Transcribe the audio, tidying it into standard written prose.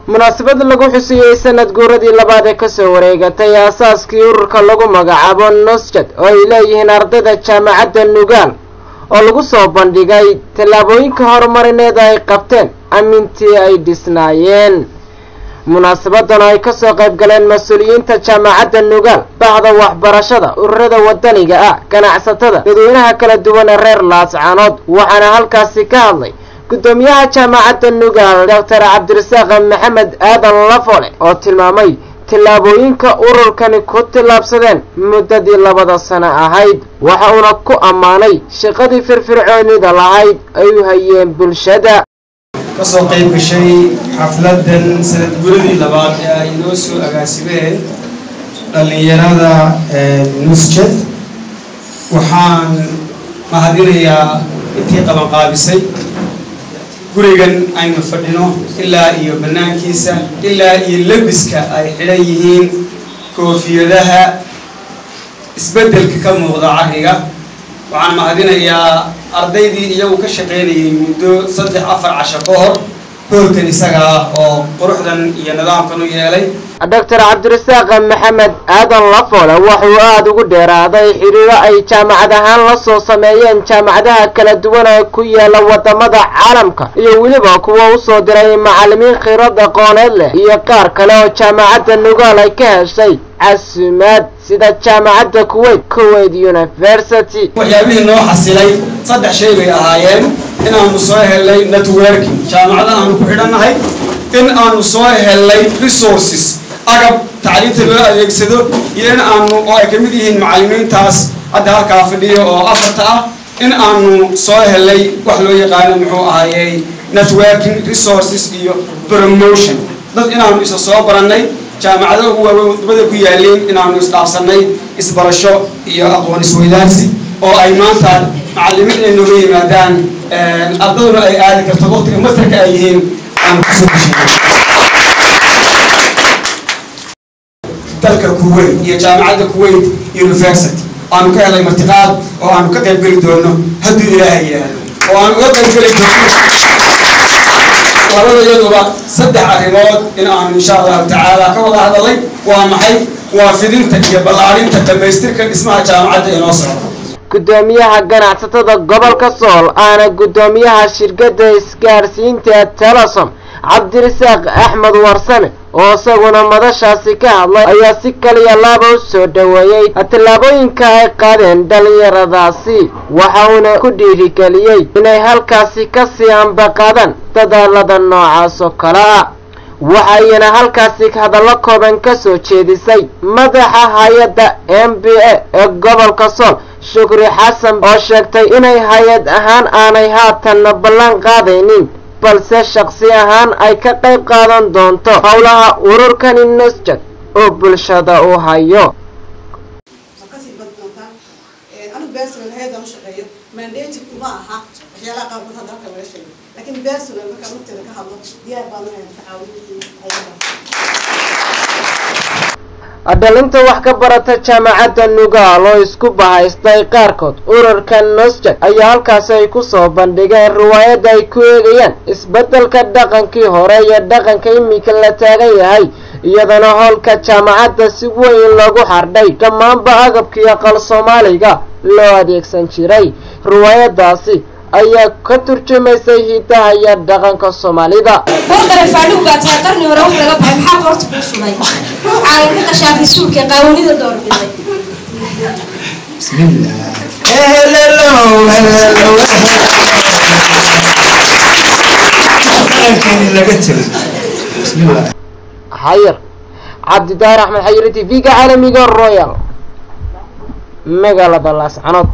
Munaasabad lagu xusiyey sanad guuradii labaad ee kasoo wareegatay aasaaskii ururka lagu magacaabo Nusjad oo ay leeyihiin ardayda jaamacadda Nugaal, oo lagu soo bandhigay tallaabooyinka horumarineed ay qabteen amintii ay dhisnaayeen. Munaasabadan oo ay kasoo qayb galeen mas-uuliyiinta jaamacadda Nugaal, bahda waxbarashada, ururada wadaniga ah, ganacsatada, dadweynaha kala duwan ee reer Laascaanood, waxaana halkaasi ka hadlay guddoomiyaha jaamacadda Nugaal, Doctor Cabdirasaaq Maxamed Aadan Lafole, oo tilmaamay tillaabooyinka ururkani ku tillaabsadeen muddadii 2da sano ahayd. Waxa uuna ku ammaanay shaqadii firfircoonida lahayd ay u hayeen bulshada. Kasoo qayb gashay xafladan sanad guradii labaad ee ay inoo soo agaasimeen dhallinyarada Nusjad, waxaan mahadinayaa intii qabanqaabisay. Gurigan aynu fadhino ilaa iyo bannaankiisa ilaa iyo lebiska ay xidhan yihiin, koofiyadaha, isbeddelka ka muuqda carriga. Waxaan mahadinayaa ardaydii iyagu ka shaqaynayay muddo 3 4 casho ka hor hoolkan isaga ah oo quruxdan iyo nidaamkan u yeelay. Doctor Cabdirasaaq Maxamed Aadan Lafole wuxuu aada ugu dheeraaday xiriiro ay jaamacad ahaan la soo sameeyeen jaamacadaha kala duwan ee ku yaala wadamada caalamka, iyo weliba kuwa usoo diray macalimiin khibrad aqooneed leh iyo qaar kale oo jaamacadda Nugaal ay ka heshay casuumaad, sida jaamacadda Kuwait, Kuwait University. Waxyaabihii noo xasilay 3 shay bay ahaayeen: inaanu soo helnay networking, jaamacada aanu ku xidhannahay, in aanu soo helnay resources, agab tacliinta loo adeegsado, iyo in aanu oo ay ka mid yihiin macallimiintaas hadda halkaa fadhiyo oo afarta ah, in aanu soo helnay wax loo yaqaano muxuu ahaayey networking, resources iyo promotion, dad inaanu isa soo barannay, jaamacado ugu waaweyn wadamada ku yaaleen inaanu isdhaafsannay isbarasho iyo aqoon isweydaarsi, oo ay maanta macallimiin ay nooga yimaadaan, ardaduna ay aadi karto waqtiga masterka ay yihiin aanu kusoo heshiinay dalka Kuwait iyo jaamacadda Kuwait University aanu ka helay martiqaad oo aanu ka qayb geli doono hadduu Ilaahay yidhaahdo, oo aanu uga qayb geli doono labada iyaduba 3 arrimood in aanu insha Allahu tacaala ka wada hadalay. Waa maxay? Waa fidinta iyo ballaarinta dhammaystirka dhismaha jaamacadda inoo socda. Guddoomiyaha ganacsatada gobolka Sool aana guddoomiyaha shirkadda isgaarsiinta Telesom, Cabdirasaaq Axmed Warsame, oo isaguna madashaasi ka hadlay, ayaa si kaliya laaba u soo dhoweeyey tallaabooyinka ay qaadeen dhallinyaradaasi, waxa uuna ku dhiirigeliyey inay halkaasi kasii ambaqaadaan dadaalada noocaas oo kale ah. Waxa iyana halkaasi hadallo kooban ka soo jeedisay madaxa hay-adda MBA ee gobolka Sool, Shukri Xasan, oo sheegtay inay hay-ad ahaan aanay haatanna ballan qaadaynin, balse shaqsi ahaan ay ka qayb qaadan doonto howlaha ururkani Nusjad oo bulshada u hayo. Kasii bad doontaa. Anigu personal hay-addan u shaqeeyo mandate kuma aha waxyaalaha qaarkood hadda halka laga sheego, laakiin personal markaan nafteeda ka hadlo, diyaar baan unahay ka caawin ayaga. Dhalinta wax ka barata jaamacadda Nugaal oo isku bahaystay qaarkood ururka Nusjad ayaa halkaasi ay ku soo bandhigeen riwaayadda ay ku eegayaan isbeddelka dhaqankii hore iyo dhaqanka iminka la taagan yahay, iyadana hoolka jaamacadda si weyn loogu xardhay dhammaanba agabkii aqal Soomaaliga loo adeegsan jiray. Riwaayadaasi ayaa ka turjumaysay hidaha iyo dhaqanka Soomaalida. Warqare faadhigu baa tahay qarni hore wax laga baxay, maxaa qoorta kuu sugay? Ruux caagan ka qashaafay suulka qaawanida doorbiday. Bismillah. Hello, hello. Dhaqankeeni laga tegay. Bismillah. Xayir Cabdidaahir Axmed Xayir, TV-ga caalamiga Royal, magaalada Laascanood.